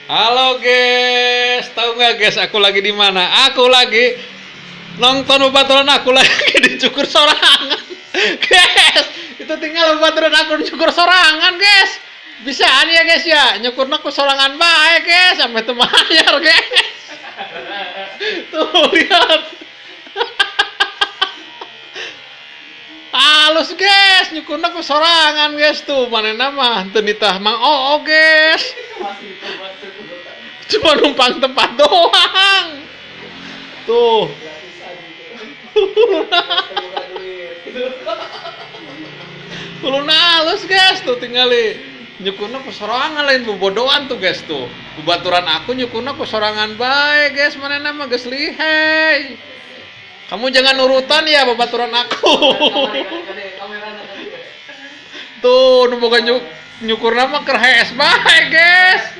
Halo guys, tahu nggak guys aku lagi di mana? Aku lagi nonton babaturan aku lagi dicukur sorangan. Guys, itu tinggal babaturan aku dicukur sorangan, guys. Bisaan ya guys ya, nyukurna ku sorangan bae guys, sampai teu mayar guys. Tuh lihat. Halus guys, nyukurna ku sorangan guys tuh, manehna mah teu nitah Mang Oo guys. Cuma numpang tempat doang. Tuh. Huluna halus guys tuh tinggali. Nyukurna ku sorangan lain bobodoan tuh guys tuh. Babaturan aku nyukurna ku sorangan bae guys, manehna mah geus lihai. Kamu jangan nurutan ya babaturan aku. Tuh, nu boga nyukurna mah keur hees bae guys.